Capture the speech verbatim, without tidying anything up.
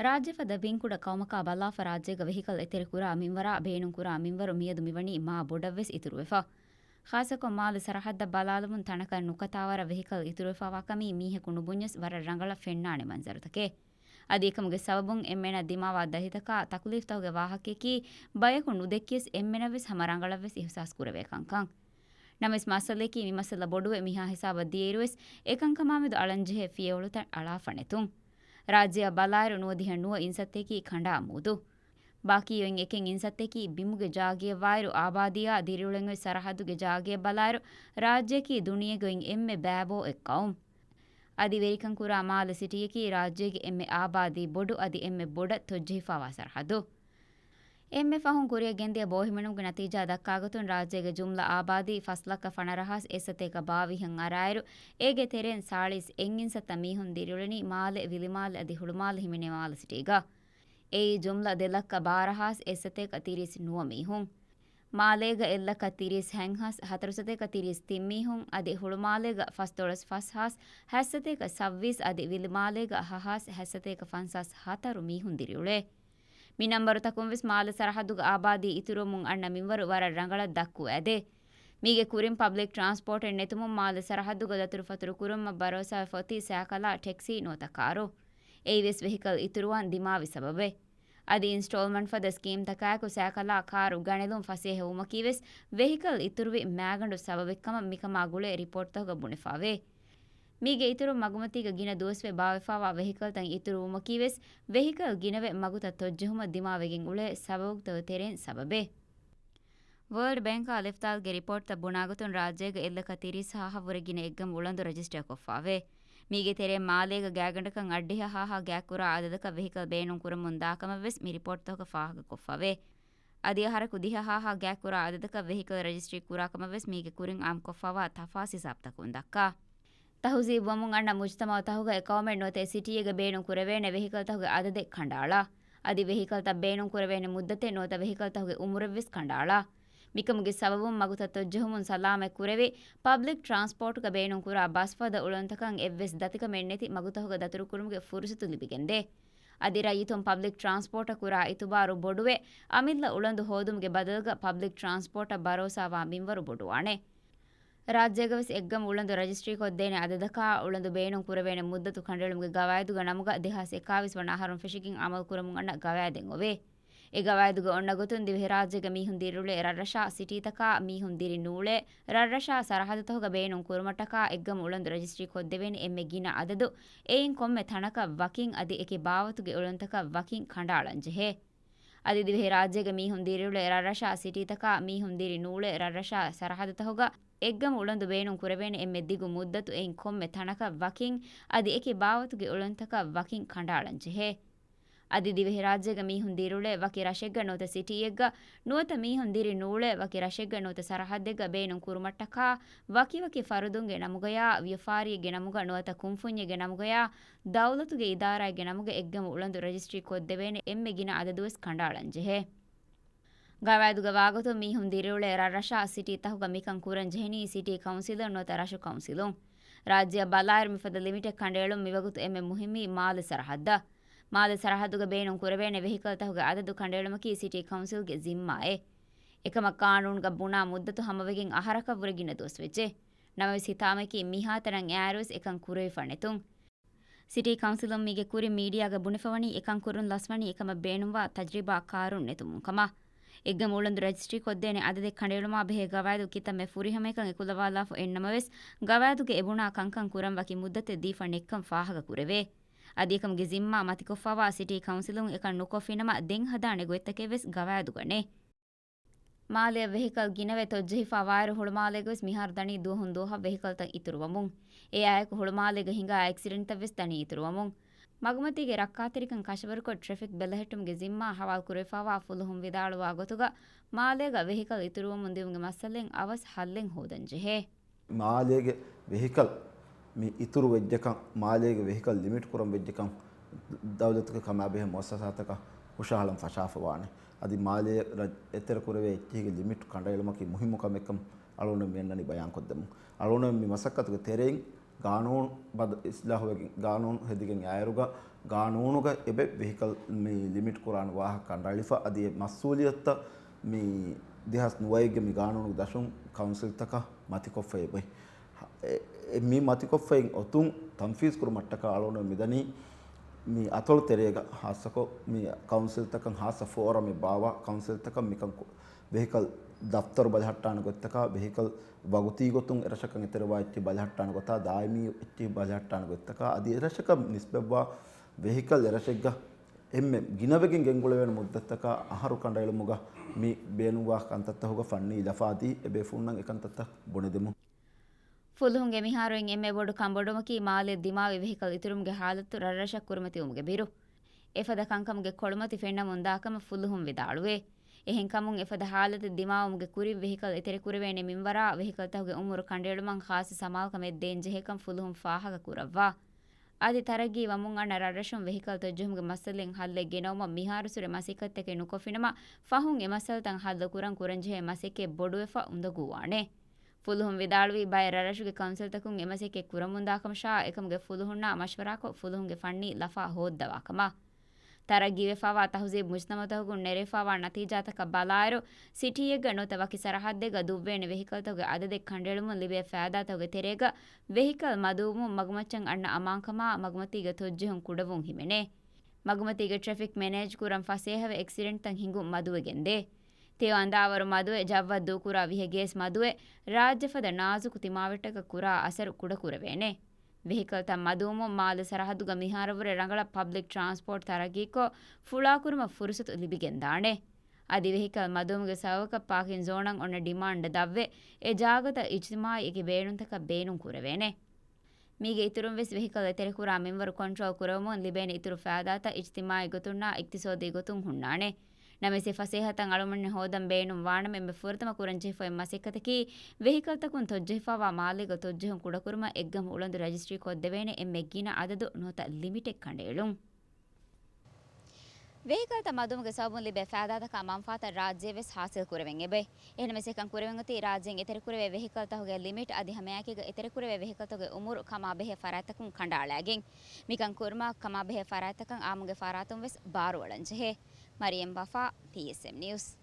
ރާއްޖެ ފަދަ ބިން ކުޑަ ކައުމަކާ ބަލާފަ ރާއްޖޭގަ ވެހިކަލް އެތެރެކުރާ މިންވަރާ ބޭނުންކުރާ މިންވަރު މިއަދު މިވަނީ މާ ބޮޑަށްވެސް އިތުރުވެފަ. ޚާއްޞަކޮށް މާލެ ސަރަހައްދަށް ބަލާލުމުން ތަނަކަށް ނުކަތާވަރަށް ވެހިކަލް އިތުރުވެފާވާ ކަމީ މީހަކު ނުބުންޏަސް ވަރަށް ރަނގަޅަށް ފެންނާނެ މަންޒަރުތަކެއް. އަދި އެކަމުގެ ސަބަބުން އެންމެނަށް ދިމާވާ ދަތިތަކާ ތަކުލީފްތަކުގެ ވާހަކަޔަކީ ބަޔަކު ނުދެއްކިޔަސް އެންމެނަށްވެސް ހަމަ ރަނގަޅަށްވެސް އިހުސާސް ކުރެވޭ ކަންކަން. ނަމަވެސް މައްސަލަޔަކީ މި މައްސަލަ ބޮޑުވެ މިހާ ހިސާބަށް ދިޔައިރުވެސް އެކަންކަމާމެދު އަޅަންޖެހޭ ފިޔަވަޅުތައް އަޅާފަ ނެތުން. ރާއްޖެއަށް ބަލާއިރު ނުވަދިހަ ނުވަ އިންސައްތައަކީ ކަނޑާ މޫދު. ބާކީ އޮތް އެކެއް އިންސައްތައަކީ ބިމުގެ ޖާގަޔަށްވާއިރު އާބާދީއާ ދިރިއުޅެން އޮތް ސަރަހައްދުގެ ޖާގަޔަށް ބަލާއިރު ރާއްޖެއަކީ ދުނިޔޭގަ އޮތް އެންމެ ބައިބޯ އެއް ޤައުމު. އަދި ވެރިކަން ކުރާ މާލެ ސިޓީއަކީ ރާއްޖޭގެ އެންމެ އާބާދީ ބޮޑު އަދި އެންމެ ބޮޑަށް ތޮއްޖެހިފާވާ ސަރަހައްދު. އެންމެ ފަހުން ކުރިއަށް ގެންދިޔަ ބޯހިމެނުމުގެ ނަތީޖާ ދައްކާގޮތުން ރާއްޖޭގެ ޖުމްލަ އާބާދީ ފަސް ލައްކަ ފަނަރަހާސް އެއްސަތޭކަ ބާވީހަށް އަރާއިރު، އޭގެ ތެރެއިން ސާޅީސް އެއް އިންސައްތަ މީހުން ދިރިއުޅެނީ މާލެ، ވިލިމާލެ އަދި ހުޅުމާލެ ހިމެނޭ މާލެ ސިޓީގަ. އެއީ ޖުމްލަ ދެ ލައްކަ ބާރަހާސް އެއްސަތޭކަ ތިރީސް ނުވަ މީހުން. މާލޭގަ އެއްލައްކަ ތިރީސް ހަތްހާސް ހަތަރުސަތޭކަ ތިރީސް ތިން މީހުން އަދި ހުޅުމާލޭގަ ފަސްދޮޅަސް ފަސްހާސް ހަތްސަތޭކަ ސައްވީސް އަދި ވިލިމާލޭގަ ހަހާސް ހަތްސަތޭކަ ފަންސާސް ހަތަރު މީހުން ދިރިއުޅޭ. މި ނަންބަރުތަކުން ވެސް މާލެ ސަރަހައްދުގަ އާބާދީ އިތުރުވަމުން އަންނަ މިންވަރު ވަރަށް ރަނގަޅަށް ދަށްކުވާދޭ. މީގެ ކުރިން ޕަބްލިކް ޓްރާންސްޕޯޓެއް ނެތުމުން މާލެ ސަރަހައްދުގަ ދަތުރުފަތުރު ކުރުމަށް ބަރޯސާވެ ފޮތީ ސައިކަލާ ޓެކްސީ ނުވަތަ ކާރު. އެއީވެސް ވެހިކަލް އިތުރުވާން ދިމާވި ސަބަބެއް. އަދި އިންސްޓޯލްމަންޓް ފަދަ ސްކީމްތަކާއެކު ސައިކަލާ ކާރު ގަނެލުން ފަސޭހަވުމަކީވެސް ވެހިކަލް އިތުރުވި މައިގަނޑު ސަބަބެއްކަމަށް މިކަމާ ގުޅޭ ރިޕޯޓްތަކުގަ ބުނެފާވޭ. މީގެ އިތުރުން މަގުމަތީގަ ގިނަ ދުވަސްވެ ބާވެފާވާ ވެހިކަލްތައް އިތުރުވުމަކީވެސް ވެހިކަލް ގިނަވެ މަގުތައް ތޮއްޖެހުމަށް ދިމާވެގެން އުޅޭ ސަބަބުތަކުގެ ތެރެއިން ސަބަބެއް. ވަރލްޑް ބޭންކާ ލިފްތާލްގެ ރިޕޯޓްތައް ބުނާގޮތުން ރާއްޖޭގަ އެއްލަކަ ތިރީސް ހާހަށްވުރެ ގިނަ އެއްގަމު އުޅަނދު ރަޖިސްޓަރ ކޮށްފާވޭ. މީގެ ތެރެއިން މާލޭގަ ގާތްގަނޑަކަށް އަށްޑިހަ ހާހާ ގާތްކުރާ އަދަދަކަށް ވެހިކަލް ބޭނުން ކުރަމުން ދާކަމަށްވެސް މި ރިޕޯޓްތަކުގަ ފާހަގަކޮށްފަވޭ. އަދި އަހަރަކު ދިހަ ހާހާ ގާތްކުރާ އަދަދަކަށް ވެހިކަލް ރަޖިސްޓްރީ ކުރާކަމަށްވެސް މީގެ ކުރިން އާއްމުކޮށްފާވާ ތަފާސް ހިސާބުތަކުން ދައްކާ. ތަހުޒީބުވަމުން އަންނަ މުޖްތަމައުތަކުގައި ޤައުމެއް ނުވަތަ ސިޓީއެއްގަ ބޭނުން ކުރެވޭނެ ވެހިކަލްތަކުގެ އަދަދެއް ކަނޑައަޅާ. އަދި ވެހިކަލްތައް ބޭނުން ކުރެވޭނެ މުއްދަތެއް ނުވަތަ ވެހިކަލްތަކުގެ އުމުރެއްވެސް ކަނޑައަޅާ. މިކަމުގެ ސަބަބުން މަގުތައް ތޮއްޖެހުމުން ސަލާމަތް ކުރެވި، ޕަބްލިކް ޓްރާންސްޕޯޓްގަ ބޭނުން ކުރާ ބަސް ފަދަ އުޅަނދުތަކަށް އެއްވެސް ދަތިކަމެއް ނެތި މަގުތަކުގަ ދަތުރުކުރުމުގެ ފުރުސަތު ލިބިގެންދޭ. އަދި ރައްޔިތުން ޕަބްލިކް ޓްރާންސްޕޯޓަށް ކުރާ އިތުބާރު ބޮޑުވެ، އަމިއްލަ އުޅަނދު ހޯދުމުގެ ބަދަލުގަ ޕަބްލިކް ޓްރާންސްޕޯޓަށް ބަރޯސާވާ މިންވަރު ބޮޑުވާނެ. ރާއްޖޭގަވެސް އެއްގަމު އުޅަނދު ރަޖިސްޓްރީކޮށްދޭނެ އަދަދަކާ، އުޅަނދު ބޭނުން ކުރެވޭނެ މުއްދަތު ކަނޑައެޅުމުގެ ގަވާއިދުގެ ނަމުގަ ދެހާސް އެކާވީސް ވަނަ އަހަރުން ފެށިގެން އަމަލު ކުރަމުން އަންނަ ގަވާއިދެއް އޮވޭ. އެ ގަވާއިދުގަ އޮންނަ ގޮތުން ދިވެހިރާއްޖޭގަ މީހުން ދިރިއުޅޭ ރަށްރަށާ ސިޓީތަކާ މީހުން ދިރި ނޫޅޭ ރަށްރަށާ ސަރަހައްދުތަކުގަ ބޭނުން ކުރުމަށްޓަކާ އެއްގަމު އުޅަނދު ރަޖިސްޓްރީ ކޮށްދެވޭނެ އެންމެ ގިނަ އަދަދު އެއިން ކޮންމެ ތަނަކަށް ވަކިން އަދި އެކި ބާވަތުގެ އުޅަނދުތަކަށް ވަކިން ކަނޑައަޅަންޖެހޭ. އަދި ދިވެހިރާއްޖޭގެ މީހުން ދިރިއުޅޭ ރަށްރަށާ ސިޓީތަކާ މީހުން ދިރި ނޫޅޭ ރަށްރަށާ ސަރަހައްދުތަކުގަ އެއްގަމު އުޅަނދު ބޭނުން ކުރެވޭނެ އެންމެ ދިގު މުއްދަތު އެއިން ކޮންމެ ތަނަކަށް ވަކިން އަދި އެކި ބާވަތުގެ އުޅަނދުތަކަށް ވަކިން ކަނޑައަޅަންޖެހޭ. އަދި ދިވެހިރާއްޖޭގަ މީހުން ދިރިއުޅޭ ވަކި ރަށެއްގަ ނުވަތަ ސިޓީއެއްގަ ނުވަތަ މީހުން ދިރި ނޫޅޭ ވަކި ރަށެއްގަ ނުވަތަ ސަރަހައްދެއްގަ ބޭނުން ކުރުމަށްޓަކާ ވަކިވަކި ފަރުދުންގެ ނަމުގަޔާ، ވިޔަފާރިއެއްގެ ނަމުގަ ނުވަތަ ކުންފުންޏެއްގެ ނަމުގަޔާ، ދައުލަތުގެ އިދާރާއެއްގެ ނަމުގަ އެއްގަމު އުޅަނދު ރަޖިސްޓްރީ ކޮށްދެވޭނެ އެންމެ ގިނަ އަދަދުވެސް ކަނޑައަޅަންޖެހޭ. ގަވާއިދުގަ ވާގޮތުން މީހުން ދިރިއުޅޭ ރަށްރަށާ ސިޓީ ތަކުގަ މިކަން ކުރަން ޖެހެނީ ސިޓީ ކައުންސިލުން ނުވަތަ ރަށު ކައުންސިލުން. ރާއްޖެއަށް ބަލާއިރު މިފަދަ ލިމިޓެއް ކަނޑައެޅުން މިވަގުތު އެންމެ މުހިއްމީ މާލެ ސަރަހައްދަށް. މާލެ ސަރަހައްދުގަ ބޭނުން ކުރެވޭނެ ވެހިކަލްތަކުގެ އަދަދު ކަނޑައެޅުމަކީ ސިޓީ ކައުންސިލްގެ ޒިންމާއެއް. އެކަމަށް ޤާނޫނުގަ ބުނާ މުއްދަތު ހަމަވެގެން އަހަރަކަށްވުރެ ގިނަ ދުވަސްވެއްޖެ. ނަމަވެސް ހިތާމައަކީ މިހާތަނަށް އައިއިރުވެސް އެކަން ކުރެވިފަ ނެތުން. ސިޓީ ކައުންސިލުން މީގެ ކުރިން މީޑިއާގަ ބުނެފަވަނީ އެކަން ކުރުން ލަސްވަނީ އެކަމަށް ބޭނުންވާ ތަޖްރިބާ ކާރުން ނެތުމުން ކަމަށް. އެއްގަމު އުޅަނދު ރަޖިސްޓްރީ ކޮށްދޭނެ އަދަދެއް ކަނޑައެޅުމާ ބެހޭ ގަވާއިދު ކިތަންމެ ފުރިހަމައެއްކަން އެކުލަވާލާފަ އޮތްނަމަވެސް، ގަވާއިދުގެ އެބުނާ ކަންކަން ކުރަން ވަކި މުއްދަތެއް ދީފަ ނެތްކަން ފާހަގަ ކުރެވޭ. އަދި އެކަމުގެ ޒިންމާ މަތިކޮށްފަވާ ސިޓީ ކައުންސިލުން އެކަން ނުކޮށްފިނަމަ ދެން ހަދާނެ ގޮތްތަކެއްވެސް ގަވާއިދުގަ ނެތް. މާލެއަށް ވެހިކަލް ގިނަވެ ތޮއްޖެހިފާ ވާއިރު ހުޅުމާލޭގަވެސް މިހާރު ދަނީ ދުވަހުން ދުވަހަށް ވެހިކަލްތައް އިތުރުވަމުން. އެއާއެކު ހުޅުމާލޭގަ ހިނގާ އެކްސިޑެންޓްތައްވެސް ދަނީ އިތުރުވަމުން. މަގުމަތީގެ ރައްކާތެރިކަން ކަށަވަރުކޮށް ޓްރެފިކް ބެލެހެއްޓުމުގެ ޒިންމާ ހަވާލު ކުރެވިފާވާ ފުލުހުން ވިދާޅުވާ ގޮތުގަ، މާލޭގަ ވެހިކަލް އިތުރުވަމުން ދިއުމުގެ މައްސަލައިން އަވަސް ހައްލެއް ހޯދަންޖެހޭ. މާލޭގެ ވެހިކަލް މި އިތުރު ވެއްޖެކަން، މާލޭގެ ވެހިކަލް ލިމިޓް ކުރަން ވެއްޖެކަން، ދައުލަތުގެ ކަމާބެހޭ މުއައްސަސާތަކަށް ހުށަހަޅަން ފަށާފަވާނެ. އަދި މާލޭ ރަށް އެތެރެކުރެވޭ އެއްޗިހިގެ ލިމިޓް ކަނޑައެޅުމަކީ މުހިއްމު ކަމެއްކަން އަޅުގަނޑު މިއަންނަނީ ބަޔާންކޮށްދެމުން. އަޅުގަނޑު މި މަސައްކަތުގެ ތެރެއިން ގާނޫނު ބަދަ އިސްލާހުވެގެން، ގާނޫނު ހެދިގެން އައިރުގަ، ގާނޫނުގަ އެބެ ވެހިކަލް މި ލިމިޓް ކުރާނެ ވާހަކަ ކަނޑައެޅިފަ، އަދި އެ މަސްއޫލިއްޔަތުތައް މި ދެހާސް ނުވައެއްގެ މި ގާނޫނުގެ ދަށުން ކައުންސިލްތަކަށް މަތިކޮށްފައި އެބައި. އެ، އެ މި މަތިކޮށްފައި އޮތުން ތަންފީޒް ކުރުމަށްޓަކާ އަޅުގަނޑު މިދަނީ މި އަތޮޅު ތެރޭގަ ހާއްސަކޮށް މި ކައުންސިލްތަކަށް ހާއްސަ ފޯރަމެއް ބާއްވާ ކައުންސިލްތަކަށް މިކަން ކު-، ވެހިކަލް ދަފްތަރު ބަލަހައްޓާނެ ގޮތްތަކާ، ވެހިކަލް ވަގުތީ ގޮތުން އެރަށަކަށް އެތެރެވާ އެއްޗެއް ބަލަހައްޓާނެ ގޮތާ، ދާއިމީ އެއްޗެއް ބަލަހައްޓާނެ ގޮތްތަކާ، އަދި އެރަށަކަށް ނިސްބަތްވާ ވެހިކަލް އެރަށެއްގަ އެންމެ ގިނަވެގެން ގެންގުޅެވޭނެ މުއްދަތަކާ އަހަރު ކަނޑައެޅުމުގަ މި ބޭނުންވާ ކަންތައްތަކުގަ ފަންނީ ލަފާދީ އެބޭފުޅުންނަށް އެކަންތައްތައް ބުނެދެމުން. ފުލުހުންގެ މިހާރު އިން އެންމެ ބޮޑު ކަންބޮޑުވުމަކީ މާލެ ދިމާވި ވެހިކަލް އިތުރުމުގެ ހާލަތު ރަށްރަށަށް ކުރިމަތިވުމުގެ ބިރު. އެފަދަ ކަންކަމުގެ ކޮޅުމަތި ފެންނަމުން ދާކަމަށް ފުލުހުން ވިދާޅުވޭ. އެހެންކަމުން އެފަދަ ހާލަތެއް ދިމާވުމުގެ ކުރިން ވެހިކަލް އެތެރެކުރެވޭނެ މިންވަރާ ވެހިކަލްތަކުގެ އުމުރު ކަނޑައެޅުމަށް ޚާއްސަ ސަމާލުކަމެއް ދޭން ޖެހޭކަން ފުލުހުން ފާހަގަ ކުރައްވާ. އަދި ތަރައްގީ ވަމުން އަންނަ ރަށްރަށުން ވެހިކަލް ތޮއްޖެހުމުގެ މައްސަލައިން ހައްލެއް ގެނައުމަށް މިހާރުސުރެ މަސައްކަތްތަކެއް ނުކޮށްފިނަމަ، ފަހުން އެ މައްސަލަތައް ހައްލުކުރަން ކުރަންޖެހޭ މަސައްކަތް ބޮޑުވެފަ އުނދަގޫވާނެ. ފުލުހުން ވިދާޅުވީ ބައެއް ރަށްރަށުގެ ކައުންސިލްތަކުން އެ މަސައްކަތް ކުރަމުންދާކަމަށާ، އެކަމުގެ ފުލުހުންނާ މަޝްވަރާކޮށް ފުލުހުންގެ ފަންނީ ލަފާ ހޯއްދަވާކަމަށް. ތަރައްގީވެފައިވާ ތަހުޒީބު މުޖްތަމައުތަކުން ނެރެފައިވާ ނަތީޖާތަކަށް ބަލާއިރު، ސިޓީއެއްގަ ނުވަތަ ވަކި ސަރަހައްދެއްގަ ދުއްވޭނެ ވެހިކަލްތަކުގެ އަދަދެއް ކަނޑައެޅުމުން ލިބޭ ފައިދާތަކުގެ ތެރޭގަ ވެހިކަލް މަދުވުމުން މަގުމައްޗަށް އަންނަ އަމާންކަމާ މަގުމަތީގެ ތޮއްޖެހުން ކުޑަވުން ހިމެނޭ. މަގުމަތީގެ ޓްރެފިކް މެނޭޖް ކުރަން ފަސޭހަވެ އެކްސިޑެންޓްތައް ހިނގުން މަދުވެގެންދޭ. ތެޔޮ އަނދާވަރު މަދުވެ، ޖައްވަށް ދޫކުރާ ވިހަ ގޭސް މަދުވެ، ރާއްޖެފަދަ ނާޒުކު ތިމާވެއްޓަކަށް ކުރާ އަސަރު ކުޑަކުރެވޭނެ. ވެހިކަލްތައް މަދުވުމުން މާލެ ސަރަހައްދުގަ މިހާރުވުރެ ރަނގަޅަށް ޕަބްލިކް ޓްރާންސްޕޯޓް ތަރައްގީކޮށް، ފުޅާކުރުމަށް ފުރުސަތު ލިބިގެންދާނެ. އަދި ވެހިކަލް މަދުވުމުގެ ސަބަބަކަށް ޕާކިން ޒޯނަށް އޮންނަ ޑިމާންޑް ދަށްވެ، އެ ޖާގަތައް އިޖްތިމާއީ އެކި ބޭނުންތަކަށް ބޭނުން ކުރެވޭނެ. މީގެ އިތުރުން ވެސް ވެހިކަލް އެތެރެކުރާ މިންވަރު ކޮންޓްރޯލް ކުރެވުމުން ލިބޭނެ އިތުރު ފައިދާތައް އިޖްތިމާއީ ގޮތުންނާ އިޤްތިޞާދީ ގޮތުން ހުންނާނެ. ނަމަވެސް އެ ފަސޭހަތައް އަޅުމެންނަށް ހޯދަން ބޭނުން ވާނަމަ އެންމެ ފުރަތަމަ ކުރަންޖެހިފައި މަސައްކަތަކީ ވެހިކަލްތަކުން ތޮއްޖެހިފައިވާ މާލޭގަ ތޮއްޖެހުން ކުޑަކުރުމަށް އެއްގަމު އުޅަނދު ރަޖިސްޓްރީ ކޮށްދެވޭނެ އެންމެ ގިނަ އަދަދު ނުވަތަ ލިމިޓެއް ކަނޑައެޅުން. ވެހިކަލްތައް މަދުވުމުގެ ސަބަބުން ލިބޭ ފައިދާތަކާ މަންފާތައް ރާއްޖެ ވެސް ހާސިލް ކުރެވެން އެބައި. އެހެންވެސް އެކަން ކުރެވެން އޮތީ ރާއްޖޭން އެތެރެކުރެވޭ ވެހިކަލްތަކުގެ ލިމިޓް އަދި ހަމައެކީގަ އެތެރެކުރެވޭ ވެހިކަލްތަކުގެ އުމުރު ކަމާބެހޭ ފަރާތްތަކުން ކަނޑައަޅާގެން. މިކަން ކުރުމަށް ކަމާބެހޭ ފަރާތްތަކަށް އާއްމުގެ ފަރާތްތަކުން ވެސް ބާރުއަޅަންޖެހޭ. މަރިޔަމް ވަފާ، ޓީއެސްއެމް ނިއުސް.